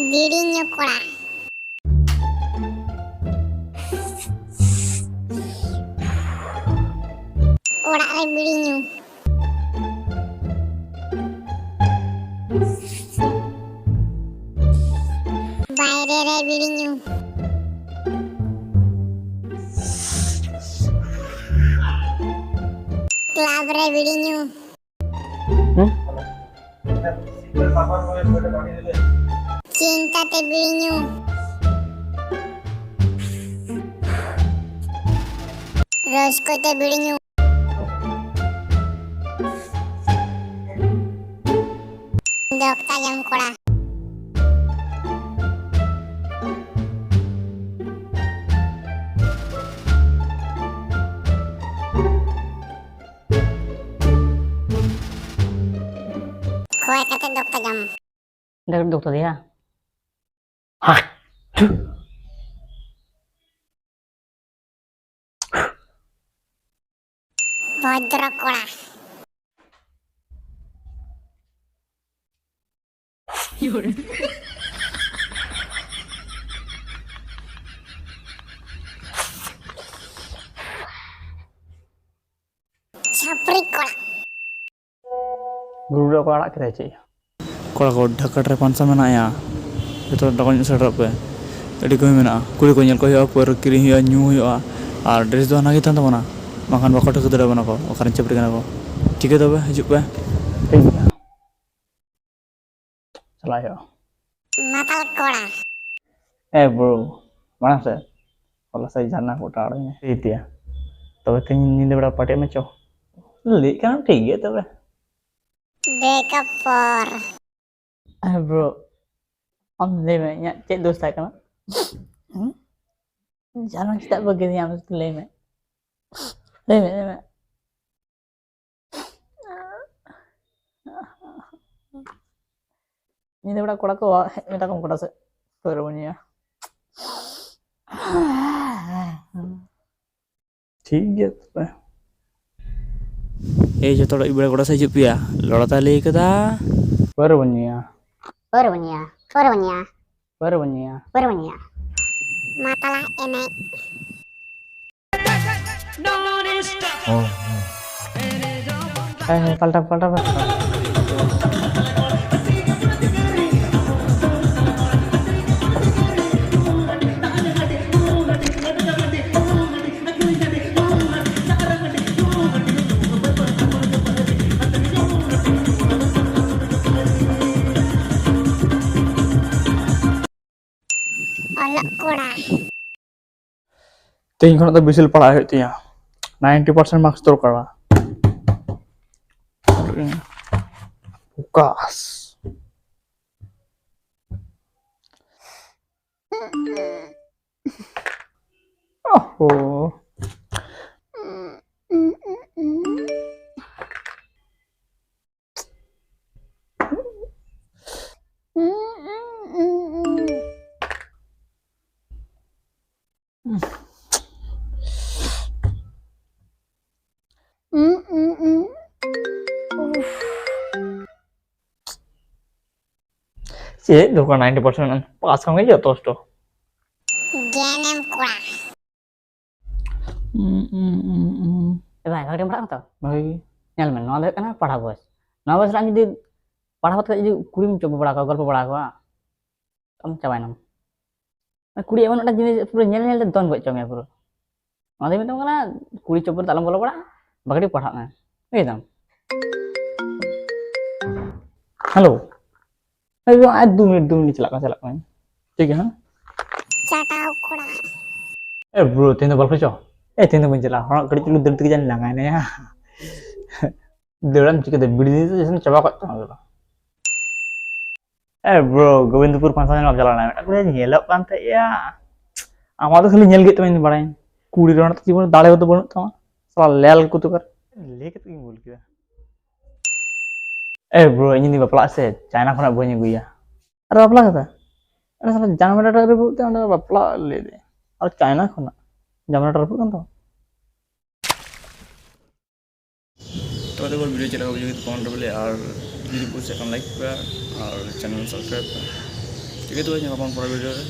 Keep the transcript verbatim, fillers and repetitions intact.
ᱵᱤᱲᱤ ᱧᱩ ᱠᱚᱲᱟ᱾ ᱚᱲᱟᱜ ᱨᱮ ᱵᱤᱲᱤ ᱧᱩ᱾ ᱵᱟᱭᱨᱮ ᱨᱮ ᱵᱤᱲᱤ ᱧᱩ᱾ ᱠᱞᱟᱵ ᱨᱮ ᱵᱤᱲᱤ ᱧᱩ᱾ ᱦᱩᱸ? ᱪᱤᱱᱛᱟ ᱛᱮ ᱵᱤᱲᱤ ᱧᱩ᱾ ᱨᱟᱹᱥᱠᱟᱹ ᱛᱮ ᱵᱤᱲᱤ ᱧᱩ᱾ ᱫᱚᱠᱛᱟ ᱡᱚᱢ ᱠᱚᱲᱟ᱾ ᱠᱷᱚᱭ ᱠᱟᱛᱮ ᱫᱚᱠᱛᱟ ᱡᱚᱢ᱾ ᱰᱟᱠᱛᱟᱨ ᱫᱚᱠᱛᱟ ᱫᱮᱭᱟ᱾ ᱵᱷᱚᱫᱨᱚ ᱠᱚᱲᱟ᱾ ᱪᱷᱟᱯᱨᱤ ᱠᱚᱲᱟ᱾ ᱜᱩᱨᱩ ᱫᱚ ᱠᱚ ᱟᱲᱟᱜ ᱠᱮᱫᱟ ᱪᱮᱫ? ᱠᱚᱲᱟ ᱠᱚ, ᱰᱷᱟᱠᱟᱴ ᱨᱮ ᱯᱟᱱᱥᱟ ᱢᱮᱱᱟᱜᱼᱟ᱾ ᱡᱚᱛᱚ ᱦᱚᱲ ᱰᱟᱠᱟ ᱧᱚᱜ ᱥᱮᱴᱮᱨᱚᱜ ᱯᱮ᱾ ᱟᱹᱰᱤ ᱠᱟᱹᱢᱤ ᱢᱮᱱᱟᱜᱼᱟ᱾ ᱠᱩᱲᱤ ᱠᱚ ᱧᱮᱞ ᱠᱚ ᱦᱩᱭᱩᱜᱼᱟ, ᱯᱟᱹᱣᱨᱟᱹ ᱠᱤᱨᱤᱧ ᱦᱩᱭᱩᱜᱼᱟ, ᱧᱩ ᱦᱩᱭᱩᱜᱼᱟ, ᱟᱨ ᱰᱨᱮᱥ ᱫᱚ ᱦᱟᱱᱟ ᱜᱮ ᱛᱟᱦᱮᱱ ᱛᱟᱵᱚᱱᱟ, ᱵᱟᱝᱠᱷᱟᱱ ᱵᱟᱠᱚ ᱴᱷᱟᱹᱣᱠᱟᱹ ᱫᱟᱲᱮᱭᱟᱵᱚᱱᱟ ᱠᱚ ᱚᱠᱟᱨᱮᱱ ᱪᱷᱟᱹᱯᱨᱤ ᱠᱟᱱᱟ ᱠᱚ᱾ ᱴᱷᱤᱠ ᱜᱮᱭᱟ, ᱛᱚᱵᱮ ᱦᱤᱡᱩᱜ ᱯᱮ᱾ ᱴᱷᱤᱠ ᱜᱮᱭᱟ, ᱪᱟᱞᱟᱜ ᱦᱩᱭᱩᱜᱼᱟ᱾ ᱢᱟᱛᱟᱞ ᱠᱚᱲᱟ᱾ ᱮ ᱵᱨᱳ, ᱢᱟᱲᱟᱝ ᱥᱮᱫ᱾ ᱦᱚᱞᱟ ᱥᱮᱫ ᱡᱷᱟᱨᱱᱟ ᱠᱚ ᱚᱴᱟᱣ ᱟᱹᱧ ᱢᱮ᱾ ᱴᱷᱤᱠ ᱜᱮᱭᱟ, ᱛᱚᱵᱮ ᱛᱮᱦᱮᱧ ᱧᱤᱫᱟᱹ ᱵᱮᱲᱟ ᱯᱟᱨᱴᱤ ᱢᱮ ᱪᱚ᱾ ᱞᱟᱹᱭᱮᱫ ᱠᱟᱱᱟᱢ ᱴᱷᱤᱠ ᱜᱮᱭᱟ ᱛᱚᱵᱮ᱾ ᱵᱨᱮᱠᱟᱯ ᱯᱚᱨ᱾ ᱟᱨ ᱵᱨᱳ, ᱟᱢ ᱞᱟᱹᱭ ᱢᱮ, ᱤᱧᱟᱹᱜ ᱪᱮᱫ ᱫᱳᱥ ᱛᱟᱦᱮᱸ ᱠᱟᱱᱟ? ᱦᱩᱸ? ᱡᱟᱱᱟᱢ ᱪᱮᱫᱟᱜ ᱵᱟᱹᱜᱤᱭᱟᱹᱧ ᱟᱢ? ᱞᱟᱹᱭ ᱢᱮ, ᱞᱟᱹᱭ ᱢᱮ, ᱞᱟᱹᱭ ᱢᱮ᱾ ᱧᱤᱫᱟᱹ ᱵᱮᱲᱟ ᱠᱚᱲᱟ ᱠᱚ ᱦᱮᱡ ᱢᱮᱛᱟ ᱠᱚᱢ ᱠᱚᱲᱟ ᱥᱮᱫ ᱯᱟᱹᱣᱨᱟᱹ ᱵᱚᱱ ᱧᱩᱭᱟ᱾ ᱴᱷᱤᱠ ᱜᱮᱭᱟ ᱛᱚᱵᱮ᱾ ᱮᱭ ᱡᱚᱛᱚ ᱦᱚᱲ ᱟᱹᱭᱩᱵ ᱵᱮᱲᱟ ᱠᱚᱲᱟ ᱥᱮᱫ ᱦᱤᱡᱩᱜ ᱯᱮᱭᱟ, ᱞᱚᱲᱟ ᱛᱟᱭ ᱞᱟᱹᱭ ᱠᱟᱫᱟ᱾ ᱯᱟᱹᱣᱨᱟᱹ ᱵᱚᱱ ᱧᱩᱭᱟ᱾ ᱯᱟᱹᱣᱨᱟᱹ ᱵᱚᱱ ᱧᱩᱭᱟ, ᱯᱟᱹᱣᱨᱟᱹ ᱵᱚᱱ ᱧᱩᱭᱟ᱾ ᱯᱟᱹᱣᱨᱟᱹ ᱵᱚᱱ ᱧᱩᱭᱟ᱾ ᱯᱟᱹᱣᱨᱟᱹ ᱵᱚᱱ ᱧᱩᱭᱟ᱾ ᱢᱟᱛᱟᱞᱟ ᱮᱱᱮᱡ᱾ ᱦᱮᱸ, ᱦᱮᱸ, ᱯᱟᱞᱴᱟᱣ, ᱯᱟᱞᱴᱟᱣ, ᱯᱟᱞᱴᱟᱣ᱾ ᱚᱞᱚᱜ ᱠᱚᱲᱟ᱾ ᱛᱮᱦᱮᱧ ᱠᱷᱚᱱᱟᱜ ᱫᱚ ᱵᱮᱥᱤ ᱯᱟᱲᱦᱟᱜ ᱦᱩᱭᱩᱜ ᱛᱤᱧᱟ᱾ ninety percent marks ᱫᱚᱨᱠᱟᱨᱟ᱾ Focus. ᱳᱦᱳ᱾ ᱪᱮᱫ ᱫᱚᱨᱠᱟᱨ, ninety percent ᱯᱟᱥ ᱠᱷᱟᱱ ᱜᱮ ᱡᱚᱛᱷᱮᱥᱴᱚ᱾ ᱜᱮᱱᱮᱢ ᱠᱚᱲᱟ᱾ ᱩᱸ, ᱩᱸ, ᱩᱸ, ᱩᱸ᱾ ᱮ ᱵᱷᱟᱭ, ᱵᱷᱟᱜᱮ ᱴᱷᱤᱠ ᱯᱟᱲᱦᱟᱜ ᱠᱟᱱᱟ ᱛᱚ? ᱵᱷᱟᱜᱮ ᱜᱮ᱾ ᱧᱮᱞ ᱢᱮ, ᱱᱚᱣᱟ ᱫᱚ ᱦᱩᱭᱩᱜ ᱠᱟᱱᱟ ᱯᱟᱲᱦᱟᱣ ᱵᱚᱭᱮᱥ᱾ ᱱᱚᱣᱟ ᱵᱚᱭᱮᱥ ᱨᱮ ᱟᱢ ᱡᱩᱫᱤ ᱯᱟᱲᱦᱟᱣ ᱠᱟᱛᱮ ᱡᱩᱫᱤ ᱠᱩᱲᱤᱢ ᱪᱚᱯᱚ ᱵᱟᱲᱟ ᱠᱚᱣᱟ, ᱜᱚᱞᱯᱚ ᱵᱟᱲᱟ ᱠᱚᱣᱟ, ᱟᱢ ᱪᱟᱵᱟᱭᱮᱱᱟᱢ᱾ ᱠᱩᱲᱤ ᱮᱢᱚᱱ ᱢᱤᱫᱴᱟᱝ ᱡᱤᱱᱤᱥ, ᱯᱩᱨᱟᱹ ᱧᱮᱞ ᱧᱮᱞ ᱛᱮ ᱫᱚᱱ ᱜᱚᱡ ᱦᱚᱪᱚ ᱢᱮᱭᱟ ᱯᱩᱨᱟᱹ᱾ ᱚᱱᱟ ᱫᱚᱧ ᱢᱮᱛᱟᱢ ᱠᱟᱱᱟ, ᱠᱩᱲᱤ ᱪᱚᱯᱚᱞ ᱨᱮ ᱫᱚ ᱟᱞᱚᱢ ᱵᱚᱞᱚ ᱵᱟᱲᱟᱜᱼᱟ, ᱵᱷᱟᱜᱮ ᱴᱷᱤᱠ ᱯᱟᱲᱦᱟᱜ ᱢᱮ, ᱵᱩᱡ ᱫᱟᱢ? ᱦᱮᱞᱳ, ᱦᱮᱸ, ᱟᱨ ᱫᱩ ᱢᱤᱱᱤᱴ, ᱫᱩ ᱢᱤᱱᱤᱴ ᱪᱟᱞᱟᱜ ᱠᱟᱱᱟ, ᱪᱟᱞᱟᱜ ᱠᱟᱱᱟ᱾ ᱴᱷᱤᱠ ᱜᱮᱭᱟ, ᱦᱮᱸ? ᱪᱟᱴᱟᱣ ᱠᱚᱲᱟ᱾ ᱮ ᱵᱨᱳ, ᱛᱮᱦᱮᱧ ᱫᱚ ᱵᱚᱞ ᱠᱷᱮᱞ ᱪᱚ᱾ ᱮ, ᱛᱮᱦᱮᱧ ᱫᱚ ᱵᱟᱹᱧ ᱪᱟᱞᱟᱜᱼᱟ, ᱦᱚᱲ ᱠᱟᱹᱴᱤᱡ ᱪᱩᱞᱩᱝ ᱫᱟᱹᱲ ᱛᱮᱜᱮ ᱡᱟᱹᱱᱤᱡ ᱞᱟᱸᱜᱟᱭᱮᱱᱟᱭᱟ᱾ ᱫᱟᱹᱲᱟᱢ ᱪᱤᱠᱟᱹᱛᱮ, ᱵᱤᱲᱤ ᱫᱤᱱ ᱛᱮ ᱡᱮᱥᱮᱢ ᱪᱟᱵᱟ ᱠᱚᱜ ᱛᱟᱢᱟ ᱟᱫᱚ᱾ ᱮ ᱵᱨᱳ, ᱜᱳᱵᱤᱱᱫᱯᱩᱨ ᱯᱟᱸᱪ ᱥᱟᱞ ᱧᱮᱞ ᱪᱟᱞᱟᱣ ᱞᱮᱱᱟ, ᱢᱤᱫᱴᱟᱝ ᱠᱩᱲᱤ ᱧᱮᱞᱚᱜ ᱠᱟᱱ ᱛᱟᱦᱮᱸᱜᱼᱟ᱾ ᱟᱢᱟᱜ ᱫᱚ ᱠᱷᱟᱹᱞᱤ ᱧᱮᱞ ᱠᱮᱫ ᱛᱟᱢᱟ, ᱤᱧ ᱫᱚ ᱵᱟᱲᱟᱭᱟᱹᱧ᱾ ᱠᱩᱲᱤ ᱨᱮᱦᱚᱸ ᱛᱮᱢᱚᱱ ᱫᱟᱲᱮ ᱠᱚᱫᱚ ᱵᱟᱹᱱᱩᱜ ᱛᱟᱢᱟ᱾ ᱥᱟᱞᱟ ᱞᱮᱞ ᱠᱚ ᱛᱚᱠᱟᱨ᱾ ᱞᱟᱹᱭ ᱠᱟᱛᱮ ᱜᱤᱧ ᱵᱷᱩᱞ ᱠᱮᱫᱟ᱾ ᱮ ᱵᱨᱳ, ᱤᱧ ᱡᱩᱫᱤ ᱵᱟᱯᱞᱟᱜ ᱥᱮ, ᱪᱟᱭᱱᱟ ᱠᱷᱚᱱᱟᱜ ᱵᱟᱹᱧ ᱟᱹᱜᱩᱭᱟ᱾ ᱟᱨ ᱵᱟᱯᱞᱟ ᱠᱟᱛᱷᱟ? ᱟᱨ ᱥᱟᱞᱟ ᱡᱟᱢᱮᱞᱟ ᱨᱮ ᱨᱟᱹᱯᱩᱫ ᱛᱮ ᱚᱸᱰᱮ ᱵᱟᱯᱞᱟ ᱞᱟᱹᱭ ᱫᱟᱹᱧ᱾ ᱟᱨ ᱪᱟᱭᱱᱟ ᱠᱷᱚᱱᱟᱜ ᱡᱟᱢᱮᱞᱟ ᱨᱟᱹᱯᱩᱫ ᱠᱟᱱ ᱛᱟᱢᱟ? ᱛᱚ ᱛᱮ ᱵᱚᱞ ᱵᱷᱤᱰᱤᱭᱳ ᱪᱮᱫ ᱞᱮᱠᱟ ᱵᱩᱡᱷᱟᱹᱣ ᱠᱮᱫᱟ ᱠᱚᱢᱮᱱᱴ ᱨᱮ ᱵᱚᱞᱮ, ᱟᱨ ᱡᱩᱫᱤ ᱠᱩᱥᱤᱭᱟᱜ ᱠᱷᱟᱱ ᱞᱟᱭᱤᱠ ᱯᱮ ᱟᱨ ᱪᱮᱱᱮᱞ ᱥᱟᱵᱥᱠᱨᱟᱭᱤᱵ ᱯᱮ᱾ ᱴᱷᱤᱠ ᱜᱮᱭᱟ, ᱛᱚᱵᱮ ᱧᱟᱯᱟᱢ ᱯᱚᱨᱮᱨ ᱵᱷᱤᱰᱤᱭᱳ ᱨᱮ᱾